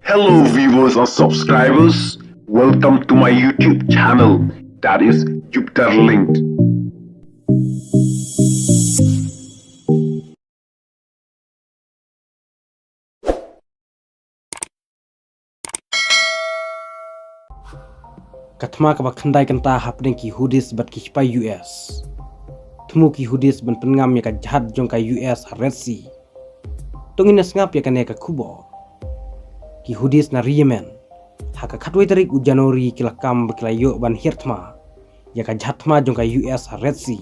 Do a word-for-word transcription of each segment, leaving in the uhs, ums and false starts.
Hello viewers and subscribers, welcome to my YouTube channel, that is Jupiter Linked. Ka thma kaba khyndai kynta hapdeng ki Houthis bad ki shipai U S. Thmu ki Houthis ban pynngam ïa ka jahaj jong ka U S ha Red Sea. To ngin ïa sngap ïa kane ka khubor. Ki Houthis na ri Yemen, ha ka khatwei tarik u January ki la kam ba ki la ïoh ban hiar thma ïa ka jahaj thma jong ka U S ha Red Sea.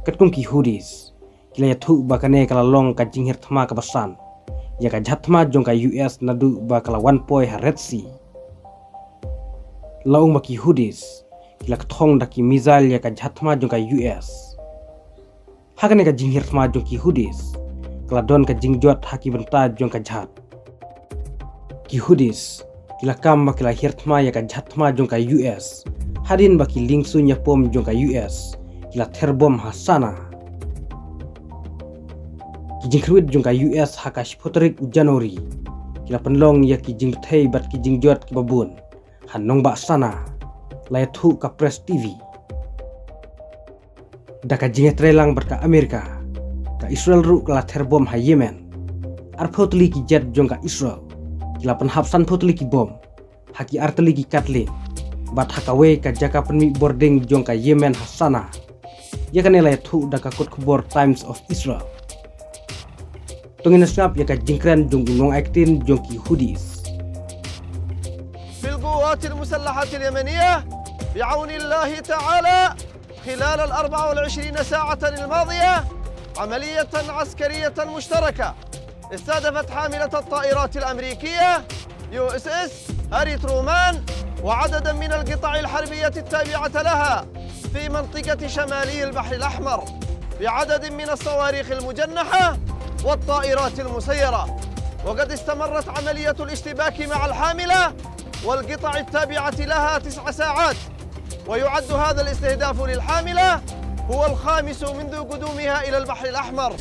Katkum ki Houthis, ki la ïathuh ba kane ka la long ka jinghiar thma kaba san ïa ka jahaj thma jong ka U S naduh ba ka la wan poi ha Red Sea. La ong ba ki Houthis ki la kthong da ki missile ïa ka jahaj thma jong ka U S. Ha kane ka jinghiar thma jong ki Houthis, ka la don ka jingjot ha ki bynta jong ka jahaj. Ki Houthis ki la kam ba ki la hiar thma ïa ka jahaj thma jong ka U S, hadien ba ki liengsuiñ ïapom jong ka U S ki la ther bom ha Sanaa. Ki jingkhyrwit jong ka U S ha ka shiphew tarik u January ki la pynlong ïa ki jingbthei bad ki jingjot kiba bun ha nongbah Sanaa, la ïathuh ka Press T V. Da ka jingïatreilang bad ka Amerika, ka Israel ruh ka la ther bom ha Yemen. Arphew tylli ki jet jong ka Israel ki la pynhap sanphew tylli ki bom ha ki ar tylli ki katling bad ha kawei ka jaka pynmih bording jong ka Yemen ha Sanaa. Ïa kane la ïathuh da ka kot khubor Times of Israel. To ngin ïa sngap ïa ka jingkren jong u nongaiktien jong ki Houthis. في القوات المسلحة اليمنية بعون الله تعالى خلال الأربع والعشرين ساعة الماضية عملية عسكرية مشتركة استهدفت حاملة الطائرات الأمريكية يو اس اس هاري ترومان وعددا من القطع الحربية التابعة لها في منطقة شمالي البحر الأحمر بعدد من الصواريخ المجنحة والطائرات المسيرة. وقد استمرت عملية الاشتباك مع الحاملة والقطع التابعة لها تسع ساعات. ويعد هذا الاستهداف للحاملة هو الخامس منذ قدومها إلى البحر الأحمر.